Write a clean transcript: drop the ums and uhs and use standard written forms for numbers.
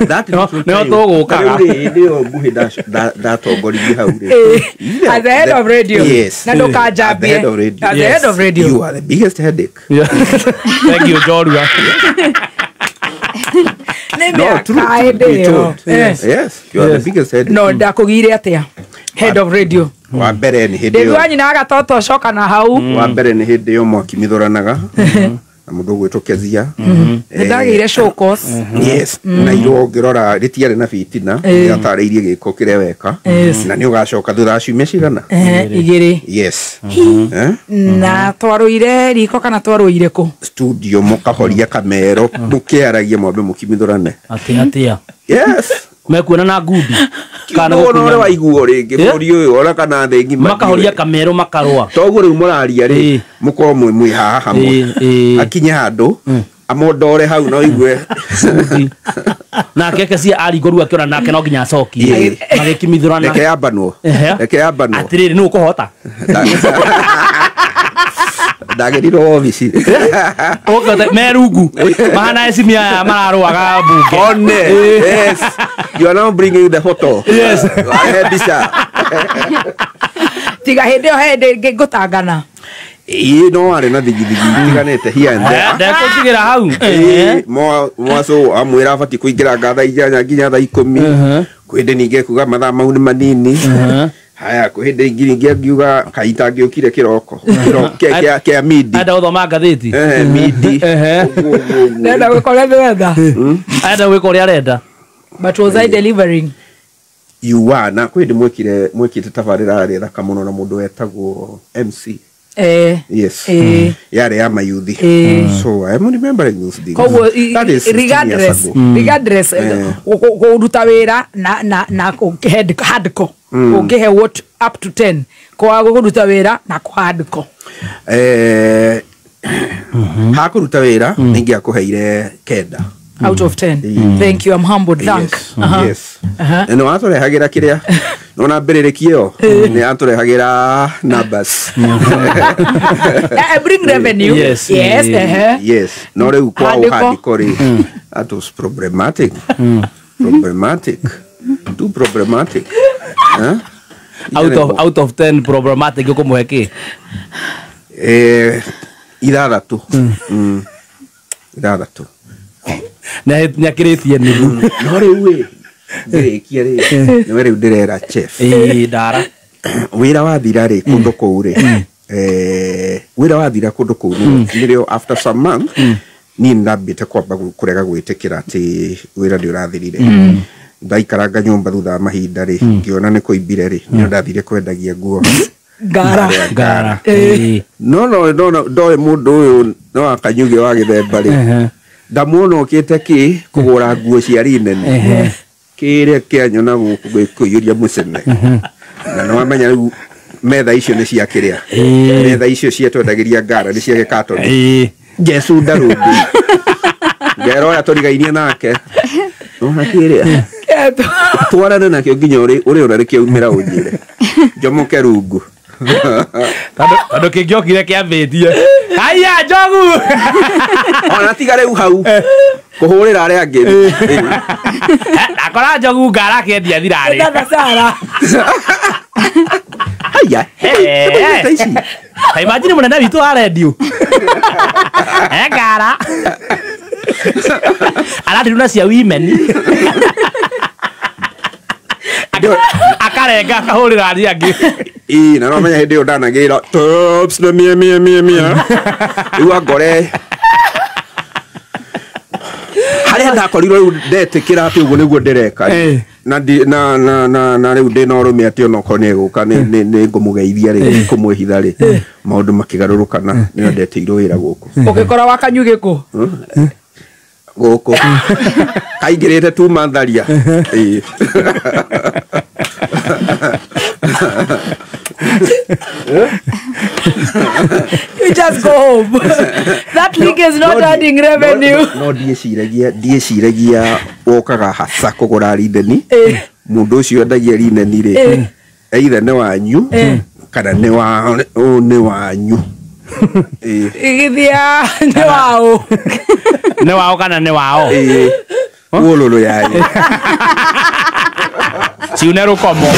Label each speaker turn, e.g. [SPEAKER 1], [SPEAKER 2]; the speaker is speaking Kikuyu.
[SPEAKER 1] That
[SPEAKER 2] No, nĩho tũgũkaga.
[SPEAKER 1] Rĩu rĩ, hĩndĩ ĩyo nguhĩ ndatongoririe hau rĩ.
[SPEAKER 3] At the head of radio.
[SPEAKER 1] Yes.
[SPEAKER 3] Na ndũkanjambie.
[SPEAKER 1] At the head of radio.
[SPEAKER 3] At the head of radio.
[SPEAKER 1] You are the biggest headache.
[SPEAKER 2] Thank you, Njorua.
[SPEAKER 3] Nĩ
[SPEAKER 1] No, true,
[SPEAKER 3] mĩaka
[SPEAKER 1] truth
[SPEAKER 3] hĩndĩ
[SPEAKER 1] be
[SPEAKER 3] ĩyo.
[SPEAKER 1] told. Yes, you are the biggest headache.
[SPEAKER 3] No ndakũgire atĩa head of radio?
[SPEAKER 1] Wa mbere nĩ hĩndĩ
[SPEAKER 3] Ndĩthi
[SPEAKER 1] ĩyo
[SPEAKER 3] wa nyina agatoto coka na hau.
[SPEAKER 1] Wa mbere nĩ hĩndĩ ĩyo mwakimithũranaga na mũndũ ũgwĩtwo Kezia.
[SPEAKER 3] Nĩ ndagĩire show course.
[SPEAKER 1] Yes, na irwo ũngĩrora rĩtiarĩ na bitina, nĩatarĩirie gĩko kĩrĩa weka na nĩ ũgacoka thutha wa ciumia cigana.
[SPEAKER 3] 2.
[SPEAKER 1] Yes. Eh?
[SPEAKER 3] Na twarũire riko kana twarũire kũ?
[SPEAKER 1] Studio mũkahoria kamero mũkĩaragia mwambe mũkimithũrane.
[SPEAKER 2] Atĩa atĩa?
[SPEAKER 1] Yes.
[SPEAKER 2] Mekuona na ngundi. Kana
[SPEAKER 1] Kana ũrĩa
[SPEAKER 2] gũkunyana.
[SPEAKER 1] waiguo rĩngĩ bũrũri ũyũ ona kana thĩ ng'ima.
[SPEAKER 2] Makahoria kamero makarũa.
[SPEAKER 1] Toguo rĩu mũraria rĩ, mũkorwo mwĩ haha hamwe, akinye handũ amondore hau no igue.
[SPEAKER 2] Nake Kesia aringwo rĩu akĩona nake no nginya acokie. Magĩkimithũrana.
[SPEAKER 1] Reke yambanwo. Reke yambanwo.
[SPEAKER 2] Atĩrĩrĩ, nũ ũkũhota?
[SPEAKER 1] Ndagĩrirwo obici.
[SPEAKER 2] Ũkĩhota me rungu. Mahana ecimia aya mararũaga mbunge.
[SPEAKER 1] One. Yes. You are now bringing the photo.
[SPEAKER 2] Yes.
[SPEAKER 1] Ahe mbica.
[SPEAKER 3] Tiga hĩndĩ ĩyo he hĩndĩ ngũtangana.
[SPEAKER 1] Ĩĩ, no warĩ na thigithigi itiganĩte here and there.
[SPEAKER 2] Ndekũtigĩra hau.
[SPEAKER 1] Ĩĩ, mwaco amwĩra abatiĩ kũingĩra nga thaa 8 nginya thaa 10. Kwĩ hĩndĩ ningĩ kuga mathaa mau nĩ manini. Haya, kwĩ hĩndĩ ingĩ ningĩ angiuga kai itangĩũkire kĩroko kĩa midi.
[SPEAKER 2] Enda gũthoma ngathĩti.
[SPEAKER 1] Midi. Ũguo, ũguo, ũguo.
[SPEAKER 3] Ndenda gwĩka ũrĩa ndĩrenda.
[SPEAKER 2] Enda gwĩka ũrĩa arenda.
[SPEAKER 3] But was I delivering?
[SPEAKER 1] You are. Na kwĩ hĩndĩ mwĩkĩte tabarĩra yarĩ thaka mũno na mũndũ wetagwo MC. Yes. Yarĩ ya mayuthi. So I am remembering those things.
[SPEAKER 3] Koguo
[SPEAKER 1] That is 16 years
[SPEAKER 3] regardless
[SPEAKER 1] ago.
[SPEAKER 3] regardless kũruta wĩra na kũhe hardcore, ũngĩhe what up to 10 kwaga kũruta wĩra na kũ hardcore?
[SPEAKER 1] Ha kũruta wĩra nĩingĩakũheire 9.
[SPEAKER 3] Out of 10. Thank you, I'm humbled. Thank.
[SPEAKER 1] Yes. Yes. Na nĩ watũrehagĩra kĩrĩa nona mbĩrĩrĩki ĩyo nĩ yatũrehagĩra numbers.
[SPEAKER 3] I bring revenue.
[SPEAKER 2] Yes.
[SPEAKER 3] Yes.
[SPEAKER 1] Yes. No rĩu kwa
[SPEAKER 3] Handĩko.
[SPEAKER 1] ũhandĩko rĩ, that was problematic. Problematic. Too problematic. Eh?
[SPEAKER 2] Out of 10 problematic ũkũmũhe kĩ?
[SPEAKER 1] 6. 6.
[SPEAKER 2] Nĩ akĩrĩtie nuthu.
[SPEAKER 1] No rĩu ĩ, ngĩrĩkia rĩ, nĩwe rĩu ndĩrera chef.
[SPEAKER 2] Ĩĩ, ndara.
[SPEAKER 1] Wĩra wathira rĩ kũndũ kũu rĩ, wĩra wathira kũndũ kũu nĩrĩo after some month niĩ nĩndambĩte kwamba kũrega gwĩtĩkĩra atĩ wĩra nĩ ũrathirire. Ndaikaranga nyũmba thutha wa mahinda rĩ, ngĩona nĩ kũimbire rĩ, nĩo ndathire kwendagia nguo.
[SPEAKER 3] Ngara.
[SPEAKER 1] Harĩa
[SPEAKER 2] Ngara.
[SPEAKER 1] No ndoĩ mũndũ ũyũ no akanyugĩ wa gĩthemba rĩ, ndamuona okĩte kĩ kũgũra nguo cia linen kĩrĩa kĩanyona gũkũ gĩkũiyũria mũcene, na nĩ wamenya rĩu metha icio nĩ cia kĩrĩa, metha icio ciatwendagĩria ngara nĩ cia gĩkatoni. Jesu ndarũmbi ngera ũrĩa tũrigainie nake nona kĩrĩa twarane nakĩo nginya ũrĩ ũrĩa kĩaumĩra ũnjĩre njomoke rungu.
[SPEAKER 2] Tondũ kĩngĩokire kĩambĩtie haya njogu.
[SPEAKER 1] Ona tiga rĩu hau kũhũrĩra arĩa angĩ.
[SPEAKER 2] Ndakora njogu ngara akĩendia thirarĩ.
[SPEAKER 3] Dada Sara.
[SPEAKER 1] Haya, ta ici.
[SPEAKER 2] Ta imagine mũnene witũ wa redio ngara aratiruna cia women akarenga akahũrĩra arĩa angĩ.
[SPEAKER 1] Ĩĩ, na no menya hĩndĩ ĩyo ndanagĩra tops na mia mia mia mia rĩu angore harĩa ndakorirwo rĩu ndetĩkĩra atĩ ũguo nĩguo ndĩreka na na na na na rĩu ndĩna ũrũme atĩ onokorwo nĩ egũka nĩ ngũmũgeithia rĩ, kũmwĩhitha rĩ, maũndũ makĩgarũrũkana nĩo ndetĩirwo wĩra gũkũ.
[SPEAKER 3] Ũgĩkora wa kanyugĩ kũ?
[SPEAKER 1] Gũkũ kaingĩrĩte tu matharia. Ĩĩ.
[SPEAKER 3] You just go home. That league is not adding revenue.
[SPEAKER 1] No ndiĩciragia wokaga haca kũgũra rineni. Mũndũ ũcio endagia rineni rĩ, either nĩ wanyu kana nĩ wa nĩ wanyu.
[SPEAKER 3] Igithia nĩ wao.
[SPEAKER 2] Nĩ wao kana nĩ wao.
[SPEAKER 1] Ĩĩ. Wũlũlũ yayo.
[SPEAKER 2] Ciune rũkomo.